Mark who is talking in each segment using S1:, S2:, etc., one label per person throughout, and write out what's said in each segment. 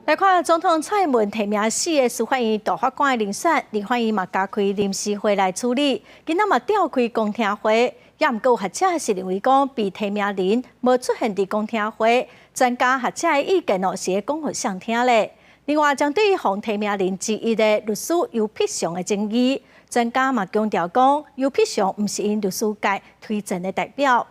S1: 來看總統蔡英文提名四个司法院大法官的人選，立法院嘛加開臨時會來處理，今仔嘛調開公聽會，也毋過有學者是認為講被提名人無出現佇公聽會，專家學者的意見哦是咧講予誰聽咧。另外，針對予提名人之一的律師游碧祥的爭議，專家嘛強調講，游碧祥毋是𪜶律師界推薦的代表。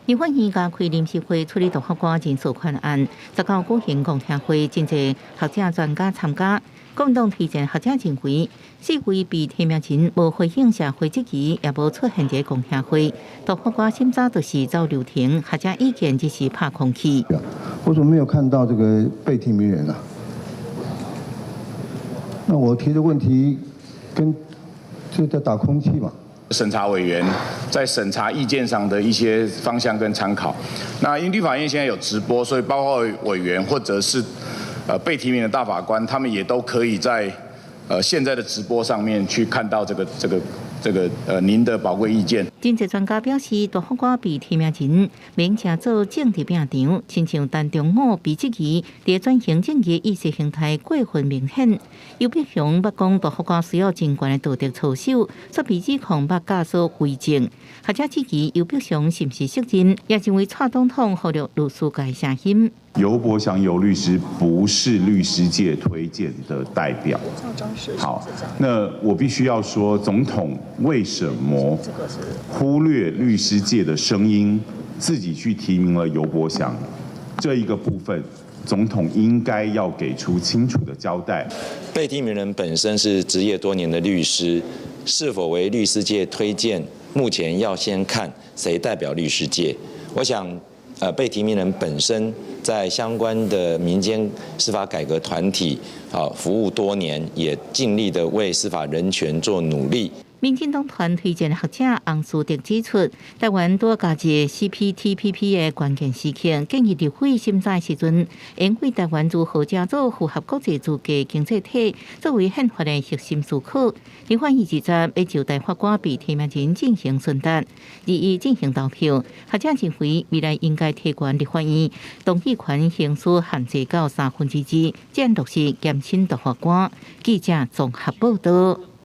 S2: 立法院加開臨時會處理大法官人事權案，19舉行公聽會，真濟學者專家參加。國民黨推薦學者認為，四位被提名人無回應社會質疑，也無出現佇公聽會。大法官審查就是走流程，學者意見只是拍空氣。
S3: 我怎麼沒有看到這個被提名人啊？那我提的問題跟就在打空氣嘛？
S4: 審查委員在審查意見上的一些方向跟參考。那因為立法院現在有直播，所以包括委員或者是被提名的大法官，他們也都可以在現在的直播上面去看到這個您的寶貴意見。
S2: 經濟專家表示，大法官被提名人免成做政治拼場，親像陳忠武被質疑佇轉型正義意識形態過分明顯。游碧祥捌講大法官需要真懸的道德操守，卻被指控捌教唆偽證。學者質疑游碧祥是毋是適任，也認為蔡總統忽略律師界聲音。
S5: 游伯祥游律師不是律師界推薦的代表。好，那我必須要說，總統為什麼忽略律師界的聲音，自己去提名了游伯祥？這一個部分，總統應該要給出清楚的交代。
S6: 被提名人本身是執業多年的律師，是否為律師界推薦？目前要先看誰代表律師界。我想，被提名人本身在相關的民間司法改革團體啊服務多年，也盡力的為司法人權做努力。
S2: 民進黨團推薦學者洪思德指出，台灣拄加入 CPTPP 的關鍵時刻，建議立委審查時陣，應為台灣如何成做符合國際資格經濟體，作為憲法的核心思考。立法院20欲就大法官被提名人進行詢答，21進行投票。學者認為未來應該提懸立法院同意權行使限制到2/3，才落實嚴審大法官。記者綜合報道。